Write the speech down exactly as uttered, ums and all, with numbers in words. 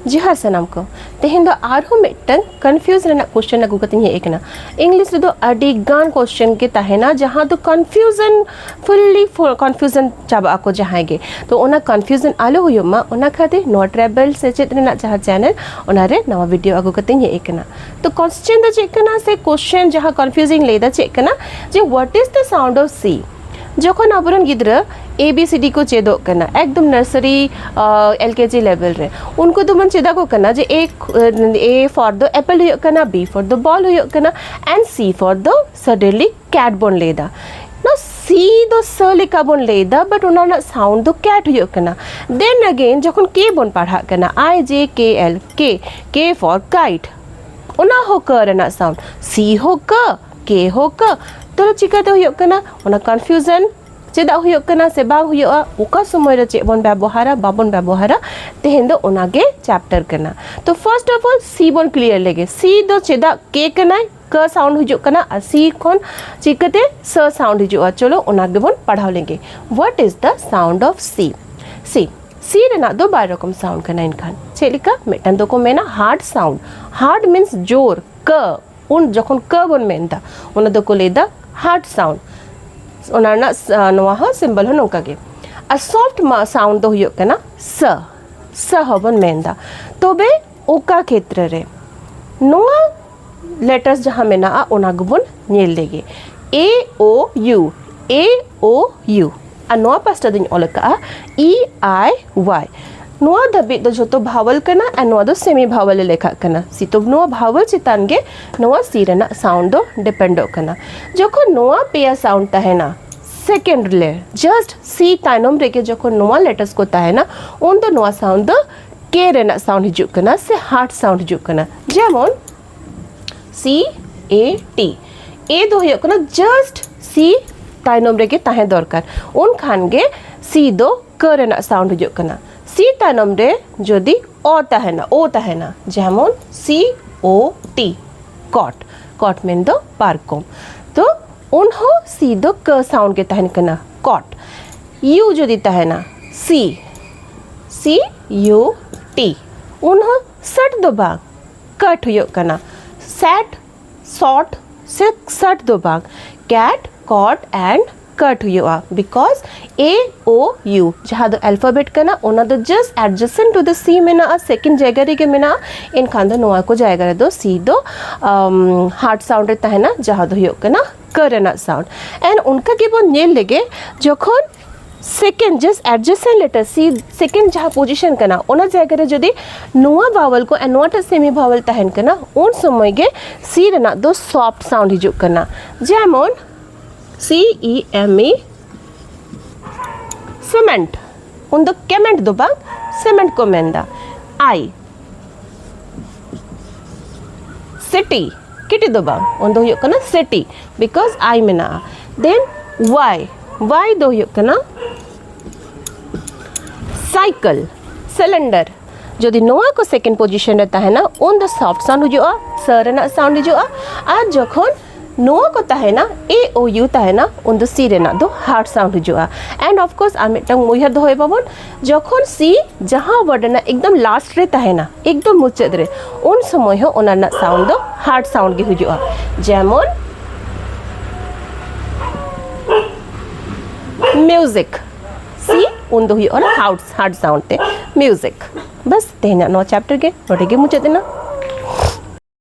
ᱡᱚᱦᱟᱨ ᱥᱟᱱᱟᱢ ᱠᱚ᱾ ᱛᱮᱦᱮᱧ ᱫᱚ ᱟᱨᱦᱚᱸ ᱢᱤᱫᱴᱟᱝ ᱠᱚᱱᱯᱷᱤᱭᱩᱡᱽ ᱨᱮᱱᱟᱜ ᱠᱚᱥᱪᱮᱱ ᱟᱹᱜᱩ ᱠᱟᱛᱮᱧ ᱦᱮᱡ ᱟᱠᱟᱱᱟ᱾ ᱤᱝᱞᱤᱥ ᱨᱮᱫᱚ ᱟᱹᱰᱤ ᱜᱟᱱ ᱠᱚᱥᱪᱮᱱ ᱜᱮ ᱛᱟᱦᱮᱱᱟ, ᱡᱟᱦᱟᱸ ᱫᱚ ᱠᱚᱱᱯᱷᱤᱭᱩᱡᱚᱱ ᱯᱷᱩᱞᱞᱤ ᱠᱚᱱᱯᱷᱤᱭᱩᱡᱚᱱ ᱪᱟᱵᱟᱜ ᱟᱠᱚ ᱡᱟᱦᱟᱸᱭ ᱜᱮ᱾ ᱛᱚ ᱚᱱᱟ ᱠᱚᱱᱯᱷᱤᱭᱩᱡᱚᱱ ᱟᱞᱚ ᱦᱩᱭᱩᱜ ᱢᱟ, ᱚᱱᱟ ᱠᱷᱟᱹᱛᱤᱨ ᱱᱚᱣᱟ ᱴᱨᱟᱭᱵᱟᱞ ᱥᱮᱪᱮᱫ ᱨᱮᱱᱟᱜ ᱡᱟᱦᱟᱸ ᱪᱮᱱᱮᱞ, ᱚᱱᱟᱨᱮ ᱱᱟᱣᱟ ᱵᱷᱤᱰᱤᱭᱳ ᱟᱹᱜᱩ ᱠᱟᱛᱮᱧ ᱦᱮᱡ ᱟᱠᱟᱱᱟ᱾ ᱛᱚ ᱠᱚᱥᱪᱮᱱ ᱫᱚ ᱪᱮᱫ ᱠᱟᱱᱟ, ᱥᱮ ᱠᱚᱥᱪᱮᱱ ᱡᱟᱦᱟᱸ ᱠᱚᱱᱯᱷᱤᱭᱩᱡᱤᱝ ᱞᱟᱹᱭᱫᱟ ᱪᱮᱫ ᱠᱟᱱᱟ, ᱡᱮ what is the sound of C? ᱡᱚᱠᱷᱚᱱ ᱟᱵᱚᱨᱮᱱ ᱜᱤᱫᱽᱨᱟᱹ A B C D ᱠᱚ ᱪᱮᱫᱚᱜ ᱠᱟᱱᱟ ᱮᱠᱫᱚᱢ ᱱᱟᱨᱥᱟᱨᱤ, ᱮᱞ ᱠᱮ ᱡᱤ ᱞᱮᱵᱮᱞ ᱨᱮ, ᱩᱱᱠᱩ ᱫᱚᱵᱚᱱ ᱪᱮᱫ ᱟᱠᱚ ᱠᱟᱱᱟ ᱡᱮ A, A for the apple ᱦᱩᱭᱩᱜ ᱠᱟᱱᱟ, B for the ball ᱦᱩᱭᱩᱜ ᱠᱟᱱᱟ, and C for the suddenly cat ᱵᱚᱱ ᱞᱟᱹᱭᱫᱟ᱾ ᱱᱚᱣᱟ C ᱫᱚ ᱥᱟᱹ ᱞᱮᱠᱟ ᱵᱚᱱ ᱞᱟᱹᱭᱫᱟ, but ᱚᱱᱟ ᱨᱮᱱᱟᱜ ᱥᱟᱣᱩᱱᱰ ᱫᱚ ᱠᱮᱴ ᱦᱩᱭᱩᱜ ᱠᱟᱱᱟ᱾ Then again ᱡᱚᱠᱷᱚᱱ ᱠᱮ ᱵᱚᱱ ᱯᱟᱲᱦᱟᱜ ᱠᱟᱱᱟ, I J K L, K, K for kite, ᱚᱱᱟ ᱦᱚᱸ ᱠᱟᱹ ᱨᱮᱱᱟᱜ ᱥᱟᱣᱩᱱᱰ, ᱥᱤ ᱦᱚᱸ ᱠᱟᱹ, ᱠᱮ ᱦᱚᱸ ᱠᱟᱹ᱾ ᱛᱟᱦᱞᱮ ᱪᱤᱠᱟᱹᱛᱮ ᱦᱩᱭᱩᱜ ᱠᱟᱱᱟ ᱚᱱᱟ ᱠᱚᱱᱯᱷᱤᱭᱩᱡᱚᱱ? ᱪᱮᱫᱟᱜ ᱦᱩᱭᱩᱜ ᱠᱟᱱᱟ ᱥᱮ ᱵᱟᱝ ᱦᱩᱭᱩᱜᱼᱟ, ᱚᱠᱟ ᱥᱚᱢᱚᱭ ᱨᱮ ᱪᱮᱫ ᱵᱚᱱ ᱵᱮᱵᱚᱦᱟᱨᱟ, ᱵᱟᱵᱚᱱ ᱵᱮᱵᱚᱦᱟᱨᱟ, ᱛᱮᱦᱮᱧ ᱫᱚ ᱚᱱᱟᱜᱮ ᱪᱮᱯᱴᱟᱨ ᱠᱟᱱᱟ᱾ ᱛᱚ first of all C ᱵᱚᱱ ᱠᱞᱤᱭᱟᱨ ᱞᱮᱜᱮ᱾ C ᱫᱚ ᱪᱮᱫᱟᱜ ᱠᱮ ᱠᱟᱱᱟᱭ, ᱠᱟᱹ ᱥᱟᱣᱩᱱᱰ ᱦᱤᱡᱩᱜ ᱠᱟᱱᱟ, ᱟᱨ ᱥᱤ ᱠᱷᱚᱱ ᱪᱤᱠᱟᱹᱛᱮ ᱥᱟᱹ ᱥᱟᱣᱩᱱᱰ ᱦᱤᱡᱩᱜᱼᱟ? ᱪᱚᱞᱚ ᱚᱱᱟ ᱜᱮᱵᱚᱱ ᱯᱟᱲᱦᱟᱣ ᱞᱮᱜᱮ᱾ What is the sound of C? C, C ᱨᱮᱱᱟᱜ ᱫᱚ ᱵᱟᱨ ᱨᱚᱠᱚᱢ ᱥᱟᱣᱩᱱᱰ ᱠᱟᱱᱟ᱾ ᱮᱱᱠᱷᱟᱱ ᱪᱮᱫ ᱞᱮᱠᱟ? ᱢᱤᱫᱴᱟᱝ ᱫᱚᱠᱚ ᱢᱮᱱᱟ hard sound, hard means ᱡᱳᱨ, ᱠᱟᱹ, ᱩᱱ ᱡᱚᱠᱷᱚᱱ ᱠᱟᱹ ᱵᱚᱱ ᱢᱮᱱᱫᱟ, ᱚᱱᱟ ᱫᱚᱠᱚ ᱞᱟᱹᱭᱫᱟ hard sound᱾ ᱚᱱᱟ ᱨᱮᱱᱟᱜ ᱥ-, ᱱᱚᱣᱟ ᱦᱚᱸ ᱥᱤᱢᱵᱚᱞ ᱦᱚᱸ ᱱᱚᱝᱠᱟ ᱜᱮ᱾ ᱟᱨ ᱥᱚᱯᱷᱴ ᱢᱟ ᱥᱟᱣᱩᱱᱰ ᱫᱚ ᱦᱩᱭᱩᱜ ᱠᱟᱱᱟ ᱥᱟᱹ, ᱥᱟᱹ ᱦᱚᱸᱵᱚᱱ ᱢᱮᱱᱫᱟ᱾ ᱛᱚᱵᱮ ᱚᱠᱟ ᱠᱷᱮᱛᱨᱮ ᱨᱮ? ᱱᱚᱣᱟ ᱞᱮᱴᱟᱨᱥ ᱡᱟᱦᱟᱸ ᱢᱮᱱᱟᱜᱼᱟ, ᱚᱱᱟ ᱜᱮᱵᱚᱱ ᱧᱮᱞ ᱞᱮᱜᱮ᱾ A O U, A O U, ᱟᱨ ᱱᱚᱣᱟ ᱯᱟᱥᱴᱟ ᱫᱚᱧ ᱚᱞ ᱟᱠᱟᱫᱼᱟ E I Y᱾ ᱱᱚᱣᱟ ᱫᱷᱟᱹᱵᱤᱡ ᱫᱚ ᱡᱷᱚᱛᱚ ᱵᱷᱟᱣᱮᱞ ᱠᱟᱱᱟ, ᱟᱨ ᱱᱚᱣᱟ ᱫᱚ ᱥᱮᱢᱤ ᱵᱷᱟᱣᱮᱞ ᱮ ᱞᱮᱠᱷᱟᱜ ᱠᱟᱱᱟ᱾ ᱥᱤ, ᱛᱚ ᱱᱚᱣᱟ ᱵᱷᱟᱣᱮᱞ ᱪᱮᱛᱟᱱ ᱜᱮ ᱱᱚᱣᱟ ᱥᱤ ᱨᱮᱱᱟᱜ ᱥᱟᱣᱩᱱᱰ ᱫᱚ ᱰᱤᱯᱮᱱᱰᱚᱜ ᱠᱟᱱᱟ᱾ ᱡᱚᱠᱷᱚᱱ ᱱᱚᱣᱟ ᱯᱮᱭᱟ ᱥᱟᱣᱩᱱᱰ ᱛᱟᱦᱮᱱᱟ ᱥᱮᱠᱮᱱᱰ ᱨᱮ, ᱡᱟᱥᱴ ᱥᱤ ᱛᱟᱭᱱᱚᱢ ᱨᱮᱜᱮ ᱡᱚᱠᱷᱚᱱ ᱱᱚᱣᱟ ᱞᱮᱴᱟᱨᱥ ᱠᱚ ᱛᱟᱦᱮᱱᱟ, ᱩᱱᱫᱚ ᱱᱚᱣᱟ ᱥᱟᱣᱩᱱᱰ ᱫᱚ ᱠᱮ ᱨᱮᱱᱟᱜ ᱥᱟᱣᱩᱱᱰ ᱦᱤᱡᱩᱜ ᱠᱟᱱᱟ ᱥᱮ ᱦᱟᱨᱰ ᱥᱟᱣᱩᱱᱰ ᱦᱤᱡᱩᱜ ᱠᱟᱱᱟ᱾ ᱡᱮᱢᱚᱱ C A T, ᱮ ᱫᱚ ᱦᱩᱭᱩᱜ ᱠᱟᱱᱟ ᱡᱟᱥᱴ ᱥᱤ ᱛᱟᱭᱱᱚᱢ ᱨᱮᱜᱮ ᱛᱟᱦᱮᱸ ᱫᱚᱨᱠᱟᱨ, ᱩᱱᱠᱷᱟᱱ ᱜᱮ ᱥᱤ ᱫᱚ ᱠᱟᱹ ᱨᱮᱱᱟᱜ ᱥᱟᱣᱩᱱᱰ ᱦᱤᱡᱩᱜ ᱠᱟᱱᱟ᱾ ᱥᱤ ᱛᱟᱭᱱᱚᱢ ᱨᱮ ᱡᱩᱫᱤ ᱚ ᱛᱟᱦᱮᱱᱟ, ᱳ ᱛᱟᱦᱮᱱᱟ, ᱡᱮᱢᱚᱱ C O T, court, court ᱢᱮᱱᱫᱚ ᱯᱟᱨᱠᱚᱢ, ᱛᱚ ᱩᱱᱦᱚᱸ ᱥᱤ ᱫᱚ ᱠᱟᱹ ᱥᱟᱣᱩᱱᱰ ᱜᱮ ᱛᱟᱦᱮᱱ ᱠᱟᱱᱟ, ᱠᱚᱴ᱾ ᱭᱩ ᱡᱩᱫᱤ ᱛᱟᱦᱮᱱᱟ, ᱥᱤ, C U T, ᱩᱱᱦᱚᱸ ᱥᱟᱴ ᱫᱚ ᱵᱟᱝ, ᱠᱟᱴ ᱦᱩᱭᱩᱜ ᱠᱟᱱᱟ᱾ ᱥᱮᱴ, ᱥᱚᱴ ᱥᱮ ᱥᱟᱴ ᱫᱚ ᱵᱟᱝ, cat, cot and cut ᱦᱩᱭᱩᱜᱼᱟ, because A O U ᱡᱟᱦᱟᱸ ᱫᱚ alphabet ᱠᱟᱱᱟ, ᱚᱱᱟ ᱫᱚ just adjacent to the C ᱢᱮᱱᱟᱜᱼᱟ, second ᱡᱟᱭᱜᱟ ᱨᱮᱜᱮ ᱢᱮᱱᱟᱜᱼᱟ᱾ ᱮᱱᱠᱷᱟᱱ ᱫᱚ ᱱᱚᱣᱟ ᱠᱚ ᱡᱟᱭᱜᱟ ᱨᱮᱫᱚ C ᱫᱚ hard sound ᱨᱮ ᱛᱟᱦᱮᱱᱟ, ᱡᱟᱦᱟᱸ ᱫᱚ ᱦᱩᱭᱩᱜ ᱠᱟᱱᱟ ᱠᱟᱹ ᱨᱮᱱᱟᱜ sound᱾ And ᱚᱱᱠᱟ ᱜᱮᱵᱚᱱ ᱧᱮᱞ ᱞᱮᱜᱮ, ᱡᱚᱠᱷᱚᱱ second, just adjacent letter C, second ᱡᱟᱦᱟᱸ position ᱠᱟᱱᱟ, ᱚᱱᱟ ᱡᱟᱭᱜᱟ ᱨᱮ ᱡᱩᱫᱤ ᱱᱚᱣᱟ vowel ᱠᱚ and ᱱᱚᱣᱟᱴᱟᱜ semi vowel ᱛᱟᱦᱮᱱ ᱠᱟᱱᱟ, ᱩᱱ ᱥᱚᱢᱚᱭ ᱜᱮ C ᱨᱮᱱᱟᱜ ᱫᱚ soft sound ᱦᱤᱡᱩᱜ ᱠᱟᱱᱟ᱾ ᱡᱮᱢᱚᱱ C E M E, cement, ᱩᱱ ᱫᱚ cement ᱫᱚ ᱵᱟᱝ, cement ᱠᱚ ᱢᱮᱱᱫᱟ᱾ I, city, kitty ᱫᱚ ᱵᱟᱝ, ᱩᱱ ᱫᱚ ᱦᱩᱭᱩᱜ ᱠᱟᱱᱟ city, because I ᱢᱮᱱᱟᱜᱼᱟ᱾ Then Y, Y ᱫᱚ ᱦᱩᱭᱩᱜ ᱠᱟᱱᱟ cycle, cylinder᱾ ᱡᱩᱫᱤ ᱱᱚᱣᱟ ᱠᱚ second position ᱨᱮ ᱛᱟᱦᱮᱱᱟ, ᱩᱱ ᱫᱚ soft sound ᱦᱤᱡᱩᱜᱼᱟ, ᱥᱟᱹ ᱨᱮᱱᱟᱜ sound ᱦᱤᱡᱩᱜᱼᱟ᱾ ᱟᱨ ᱡᱚᱠᱷᱚᱱ ᱱᱚᱣᱟ ᱠᱚ ᱛᱟᱦᱮᱱᱟ, A O U ᱛᱟᱦᱮᱱᱟ, ᱩᱱ ᱫᱚ C ᱨᱮᱱᱟᱜ ᱫᱚ hard sound ᱦᱤᱡᱩᱜᱼᱟ᱾ And of course, ᱟᱨ ᱢᱤᱫᱴᱟᱝ ᱩᱭᱦᱟᱹᱨ ᱫᱚᱦᱚᱭ ᱢᱟᱵᱚᱱ, ᱡᱚᱠᱷᱚᱱ C ᱡᱟᱦᱟᱸ word ᱨᱮᱱᱟᱜ ᱮᱠᱫᱚᱢ last ᱨᱮ ᱛᱟᱦᱮᱱᱟ, ᱮᱠᱫᱚᱢ ᱢᱩᱪᱟᱹᱫ ᱨᱮ, ᱩᱱ ᱥᱚᱢᱚᱭ ᱦᱚᱸ ᱚᱱᱟ ᱨᱮᱱᱟᱜ sound ᱫᱚ hard sound ᱜᱮ ᱦᱤᱡᱩᱜᱼᱟ᱾ ᱡᱮᱢᱚᱱ music, C ᱩᱱ ᱫᱚ ᱦᱩᱭᱩᱜᱼᱟ hard, hard sound ᱛᱮ music᱾ ᱵᱟᱥ, ᱛᱮᱦᱮᱧᱟᱜ ᱱᱚᱣᱟ chapter ᱜᱮ ᱱᱚᱰᱮ ᱜᱮ ᱢᱩᱪᱟᱹᱫ ᱮᱱᱟ᱾